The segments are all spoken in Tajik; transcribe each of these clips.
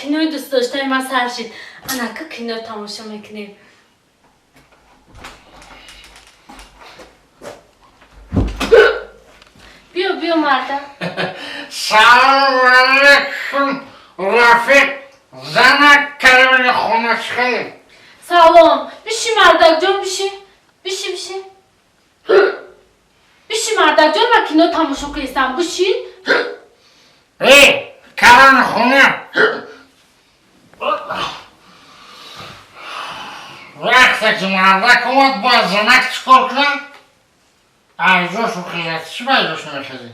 Кинои дӯстдоштаи ман сар шид. Анака кино тамошо мекунем. Биё, биё, марда. Салом алейкум, рафиқ. Занак карони хонашхел. Салом. Биши, мардакҷон, биши. Биши, биши. Биши, мардакҷон, ман кино тамошо кунистам. Бишин. Эй, карони хона. Вақте ки мардак омад, бояд занак чӣ кор кунад? Айҷошу хезад. Чӣ ба айҷошу мехезӣ?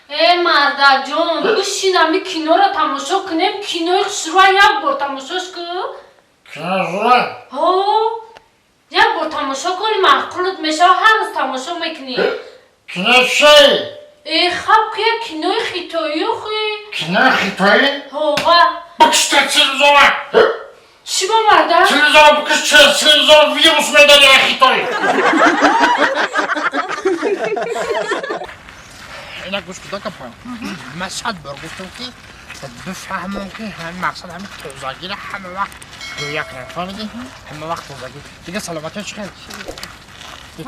Э, мардакҷон, бишин, ами киноро тамошо кунем. Кинои хушрӯа як бор тамошош ку. Кино зура? Ҳо, як бор тамошо кунӣ, маъқулат мешава, ҳар рӯз тамошо мекунӣ. Кино чӣ? Э, хаб ки як кинои хитоию хи. Кинои хитоӣ? Ҳова. Бикиш телевизора. Чӣ ба, мардак? Телевизора бикиш, телевизор вирус медари хитоӣ. Ина гӯш куда капа. Ман 100 бор гуфтам, ки бифаҳмам, ки ҳамин мақсад, ҳамин тозагиро ҳама вақт рӯя кунам. Фаҳмидӣ? Ҳама вақт тозагӣ. Дига саломатиё чӣ хел?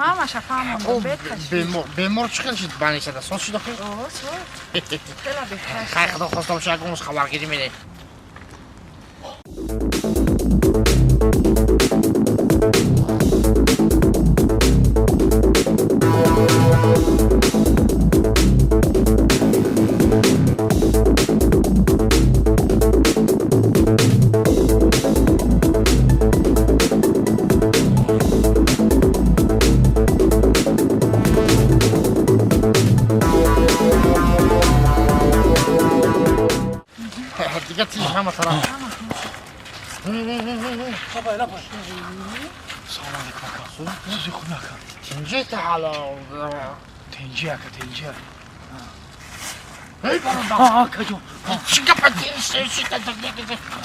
Ҳамаша фаҳмондам, беташвиш. Бемор, бемор чӣ хел шид? Банисада соз шуда хел? О, соз. Хела беҳтар. Хай, худо хоста боша, ягон рӯз хабаргирӣ медиҳем. Дига тиш ҳама тараф. Салом алейкум, ака. Сузи хуб, ака? Тинҷи таҳало. Тинҷи, ака, тинҷи. Эй, бародар. Акаҷон. Чӣ гапа?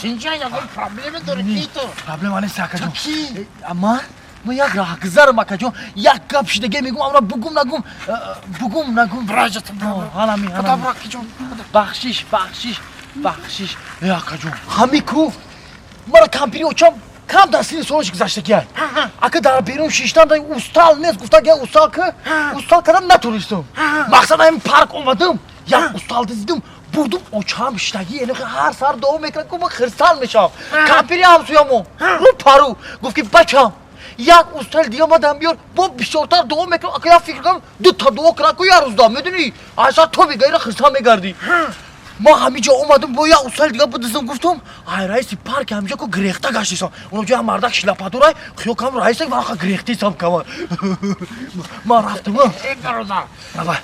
Тинҷа, ягон проблема дори ки ту? Проблема нест, акаҷон. Ки? Ман як раҳгузарам, акаҷон. Як гап шидаге мегум, амра бугум нагум, бугум нагум. Бираҷат. Ҳалами. Бра, акаҷон. Бахшиш, бахшиш, бахшиш. Э, акаҷон, ҳами ку мара кампири очам кам дар синни солаш гузаштагиай, ака. Дар берун шиштан устал нест, гуфта ки устал ки устал кардам, натонистам. Мақсад, ҳамин парк омадам, як устал дидим, бурдум. Очам шиштагӣ, яъне ҳар сар дуо мекунад, ку ман хирсанд мешавам. Кампири ҳамсӯямо рӯ пару гуфт, ки бачам, як устал дига мадам биёр, бо бисёртар дуо мекунам. Ака, як фикр кардам, дута дуо кунам ку як рӯзда, медонӣ, айсар то бегаира хирсанд мегардӣ. Ма ҳамин ҷо омадам, бо як устали дига бидизам, гуфтам. Ай, раиси парки ҳаминҷо ку гирехта гаштисам. Оно ҷо мардак шлападорай, хиёл кардам раиса вақа гирехтисам кама. Ман рафтам. Э, бародар. Давай.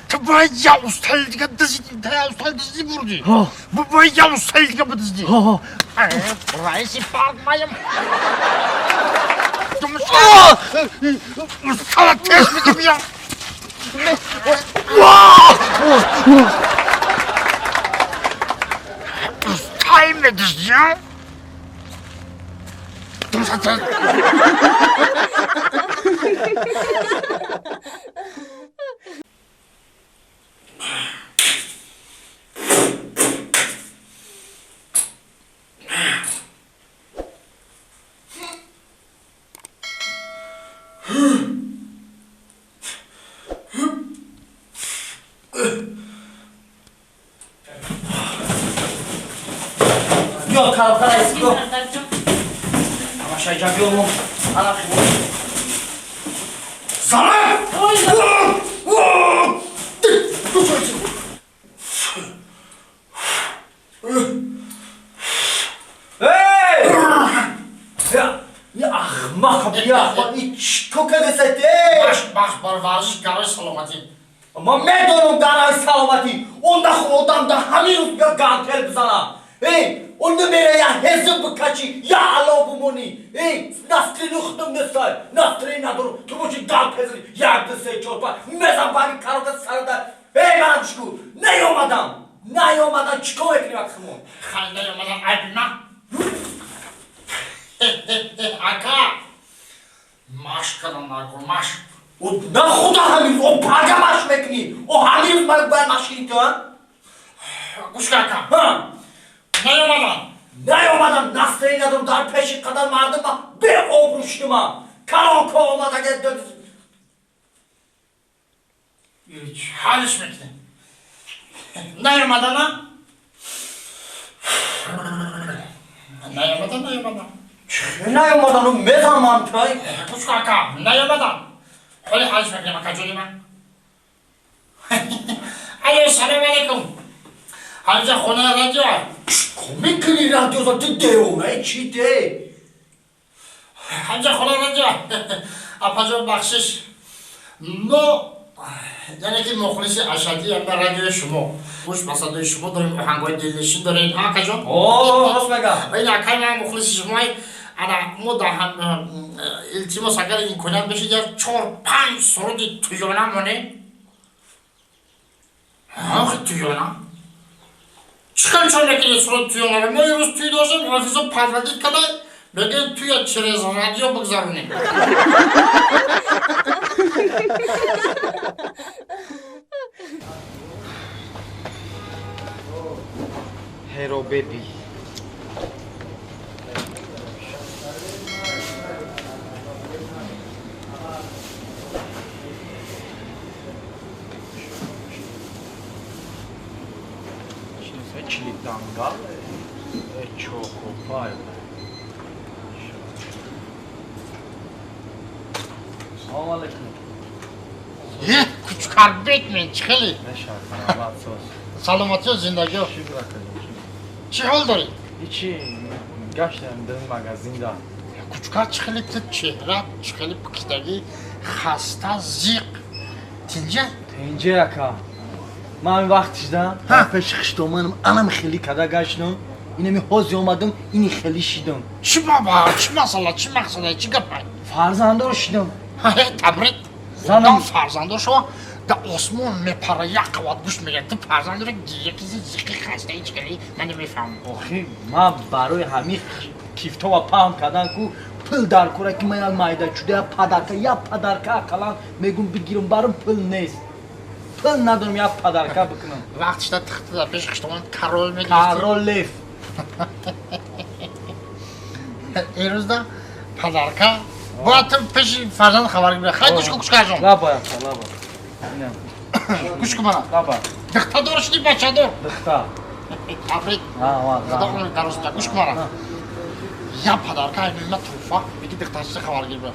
Ту бояд як устали дига дизди, та устали дизди бурдӣ. Бу бояд як устали дига бидизди. Раиси парк маям. Устала тез биди биё. Устал медизди, а? Думса. Биё, коробка раис, биё. Мардакҷон. Ҳамашайҷа биё, мо ана. Зана! Ой. Эй! Я ахмақ, я ахмақ, и чӣ кардесай те? Баш, баш, бар варзиш гарои саломатӣ. Ман медонам гарои саломатӣ. Он наху одам да ҳамин рӯз бия гантел бизана. Эй, он намера я ҳезм бикачӣ, я ало бумонӣ. Эй, настроение худам нестай, настроение надорам. Ту боши гантел зани, як, ду, се, чор, панҷ, мезан бари коробка сарада. Эй, мана гӯш кун, наёмадам, наёмадам, чӣ кор мекунӣ вақти хумон? Хай, наёмадам, айби ман. Ака, машқ кардам, накун машқ. О, на худо, ҳамин о пага машқ мекунӣ. О, ҳамин рӯз ман бояд машқ кунӣ ту, а? Гӯш кун, ака. Ҳа. Наёмадан. Наёмадан, настроение надорам, дар пеши қадар мардум ман беобрӯ шудам. Калонко омада. Ҳалиш мекунем. Наёмадана? Наёмадан, наёмадан. Чӣ наёмадану мезанам тай? Гӯш кун, ака, наёмадан. Ҳоли ҳалиш мекунем, акаҷони ман. Алло, салом алейкум. Ҳамҷа хонаи радио. Чӣ мекунӣ радиоза, ту девонаи чӣ де? Ҳамҷа хонаи радио. Апаҷон, бахшиш. Мо яъне ки мухлиси ашаддии ҳама радиои шумо. Гӯш ба садои шумо дорем, оҳангҳои дилнишин дорем. Ҳа, акаҷон? О, рост мегам. Ин акай ман мухлиси шумои. Ана мо дар ҳам илтимос, агар имконият бошед, як чор панҷ суруди туёна монем. Охи туёна. Чӣ хел чон мекунед суруди туёнаро? Мо имрӯз тӯй доштем, ҳофизо подводить карда, мегӯем туя через радио бигзаронем. Hello baby. Чили дангал, чокопай. Салом алейкум. Е, кучкар бетмен, чӣ хеле? Мешавад, саломат соз. Саломатиё, зиндагиё. Шукр акаҷон. Чӣ ҳол дорӣ? Ҳичи, гаштам дар магазинда. Кучкар, чӣ хеле ту чеҳра, чӣ хеле пукидагӣ, хаста, зиқ. Тинҷа? Тинҷа ака. Ман вақт шида, пеши хиштоманам анам хеле када гаштам. Инами ҳози омадам, ини хеле шидам. Чӣ баба, чӣ масъала, чӣ мақсада, чӣ гапа? Фарзанддор шидам. Табрик. Занам фарзанддор шава, да осмон мепара, як қават гӯшт мегирад. Ту фарзанддора якизи зиқи хастаи чӣ кардӣ? Ман намефаҳмам. Охи, ман барои ҳамин кифтова паҳн кардан ку пул дар кора ки ман як майда чуда як подарка, як подарка ақаллан мегум бигирам барам, пул нест. Пул надорам як подарка бикунам. Вақт шуда тахта дар пеши хиштомон король мегирифтӣ. Королев. Ирӯзда подарка бояд ту пеши фарзанд хабар гирӣ. Хай гӯш кун, кучкарҷон. Лаба ака, лаба. Гӯш кун мана. Лаба. Духтадор шудӣ, бачадор? Духта. Табрик. Худо умри дароз диҳад. Гӯш кун мана. Я подарка айнума туҳфа, биги духтарчиса хабар гир бира.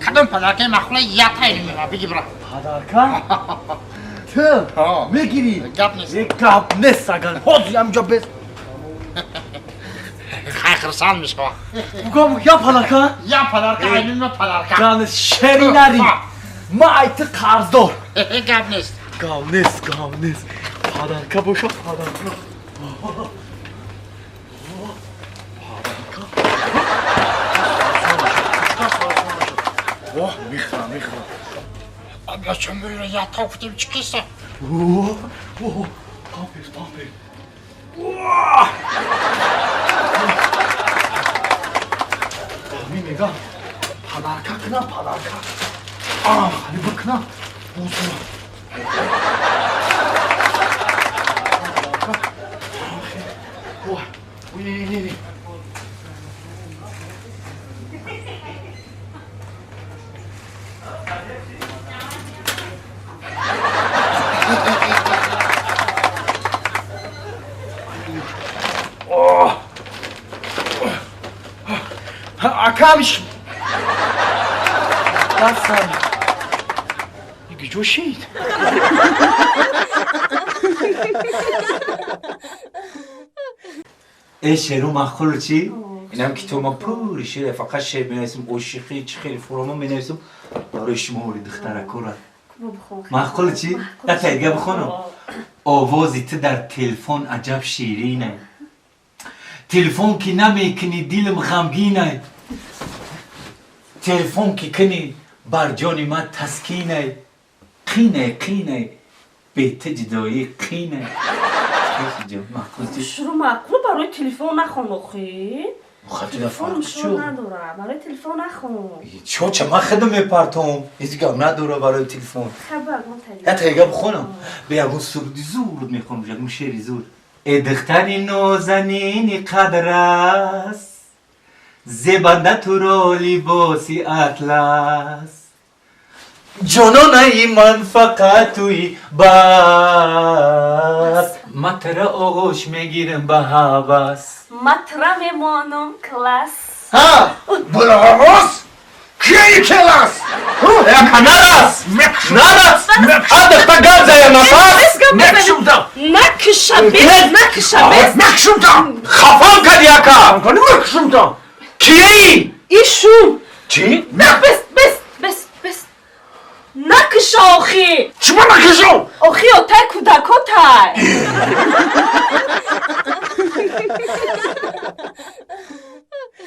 Кадом подаркаи маъқула ята айнума биги бира. Подарка? Ту мегирӣ? Гап нест. Гап нест агар. Ҳозир ҳаминҷо бес. Хай хурсанд мешава. Бугам я подарка? Я подарка, айнума подарка. Гап нест, шери нари. Ма ай ту қарздор. Гап нест. Гап нест, гап нест. Подарка боша, подарка. Подарка. Оҳ, мехӯрам, мехӯрам. Бачам мера ята гуфтем, чӣ киса? Оҳ, памперс, памперс. Ҳамин мегам, подарка кунам, подарка. Ам, хали бикунам. Бозура. Ой, ой, не, не, не. Акамш дастам куҷо шид? Э, шеру маъқул чӣ? Инам китоба пури шере, фақат шер менависам, ошиқӣ чӣ хеле фурома менависам барои шумо оли духтаракора. Маъқул чӣ? Як тайга бихонам. Овози ту дар телефон аҷаб ширине. Телефон ки намекунӣ, дилам ғамгине. Телефон ки кунӣ, бар ҷони ман таскине. Қине, қине, бе ту ҷудоӣ қине. Шурӯ маъқул, барои телефон нахон охи. Телефон шурӯ надора, барои телефон нахон. Чоча, ман худам мепартом. Ҳеҷ гап надора барои телефон. Хабар Я тайга бихонам. Бе ягон суруди зур мехонам, ягон шери зур. Э духтари нозанини қадрас, зебанда туро либоси атлас, ҷононаи ман фақат туи бас, ма тра оғӯш мегирам ба ҳавас. Матра мемонам класс. Ҳа. Булағос? Кияи келас? Яка нарас, нарас, а духта гап зая нафас. Мекшумтам. Накиша бес, накиша бес. Мекшумтам. Хафам кади яка. Мекшумтам. Кияи? Ишум. Чӣ? Бес, бес, бес, бес. Накиша охи. Чима накишам? Охи отай кӯдакотай.